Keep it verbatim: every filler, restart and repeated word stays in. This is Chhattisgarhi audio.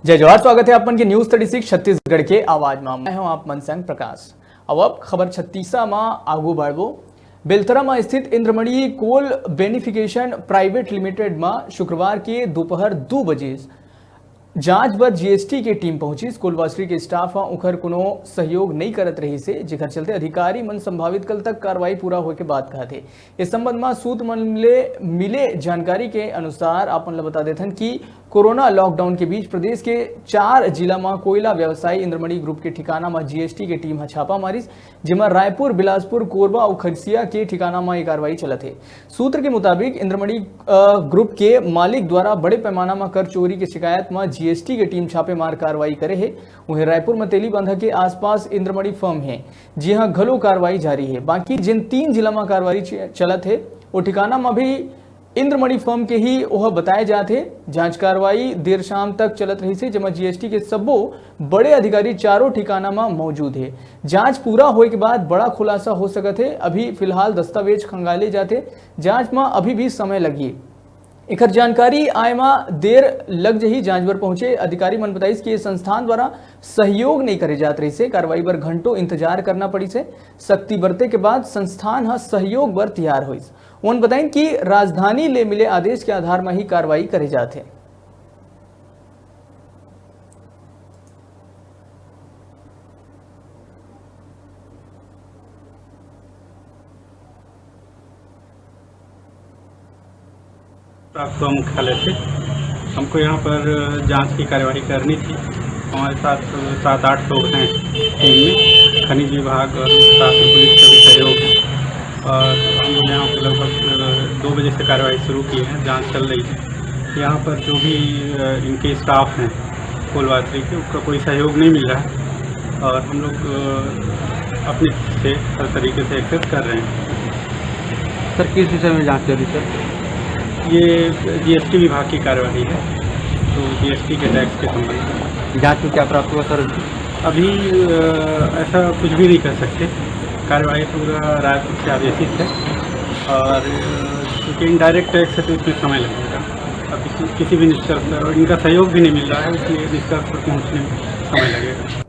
जय जोहार, स्वागत है आप मन के News Thirty Six छत्तीसगढ़ के आवाज मा। मैं हूं आप मन संग प्रकाश। अब, अब खबर छत्तीसा मा आगू बढ़बो। बेलतरा मा स्थित इंद्रमणि कोल बेनिफिकेशन प्राइवेट लिमिटेड मा शुक्रवार के दोपहर दो बजे जांच बर जीएसटी के टीम पहुंचिस। कोलवासरी के स्टाफ ह उखर कोनो सहयोग नइ करत रहिस हे, जेकर चलते अधिकारी मन संभावित कल तक कार्रवाई पूरा होए के बात कहत हे। इस संबंध मा सूत्र मन ले मिले जानकारी के अनुसार आप मन ल बता देथन कि कोरोना लॉकडाउन के बीच प्रदेश के चार जिला मा कोयला व्यवसायी इंद्रमणि ग्रुप के ठिकाना मा जीएसटी के टीम ह छापा मारिस, जेमा रायपुर, बिलासपुर, कोरबा अउ खरसिया के ठिकाना मा ये कार्रवाई चलत हे। सूत्र के मुताबिक इंद्रमणि, अ, ग्रुप के मालिक द्वारा बड़े पैमाना मा कर चोरी के शिकायत मा जीएसटी के टीम छापेमार कार्रवाई करे हे। उहें, रायपुर मा तेलीबांधा के आसपास इंद्रमणि फर्म हे, जिहां घलो कार्रवाई जारी हे। बाकी जिन तीन जिला मा कार्रवाई च-, चलत हे, ओ ठिकाना मा भी इंद्रमणि फर्म के ही ओह बताए जात हे। जांच कार्रवाई देर शाम तक चलत रहिस हे, जेमा जीएसटी के सब्बो बड़े अधिकारी चारों ठिकाना मा मौजूद हे। जांच पूरा होए के बाद बड़ा खुलासा हो सकत हे। अभी फिलहाल दस्तावेज खंगाले जात हे। जांच मा अभी भी समय लगही। एखर जानकारी आए मा देर लग जही। जांच बर पहुंचे अधिकारी मन बताइस कि ये संस्थान द्वारा सहयोग नइ करे जात रहिस हे। कार्रवाई बर घंटों इंतजार करना पड़िस हे। सख्ती बरते के बाद संस्थान ह सहयोग बर तैयार होइस। उन बताइन कि राजधानी ले मिले आदेश के आधार म ही कार्रवाई करे जात हे। प्राप्त हुआ मुख्यालय से। हमको यहाँ पर जांच की कार्यवाही करनी थी। हमारे साथ सात आठ लोग हैं टीम में, खनिज विभाग और साथ में पुलिस का भी सहयोग है। और हम लोग यहाँ पे लगभग दो बजे से कार्यवाही शुरू की है, जांच चल रही है। यहाँ पर जो भी, अ, इनके स्टाफ हैं कोलवासरी के, उसका कोई सहयोग नहीं मिल रहा है और हम लोग, अ, अपने से हर तरीके से एक्सेस कर रहे हैं। सर, किस विषय में जांच चल रही, सर? ये जीएसटी विभाग की कार्यवाही है, तो जीएसटी के टैक्स के संबंध में। जांच में क्या प्राप्त हुआ, सर? अभी, अ, ऐसा कुछ भी नहीं कर सकते। कार्यवाही पूरा रायपुर से आदेशित है और, अ, क्योंकि इनडायरेक्ट टैक्स है, तो इसमें समय लगेगा। अभी कि-, किसी भी निष्कर्ष पर, और इनका सहयोग भी नहीं मिल रहा है, इसलिए निष्कर्ष पर पहुंचने में समय लगेगा।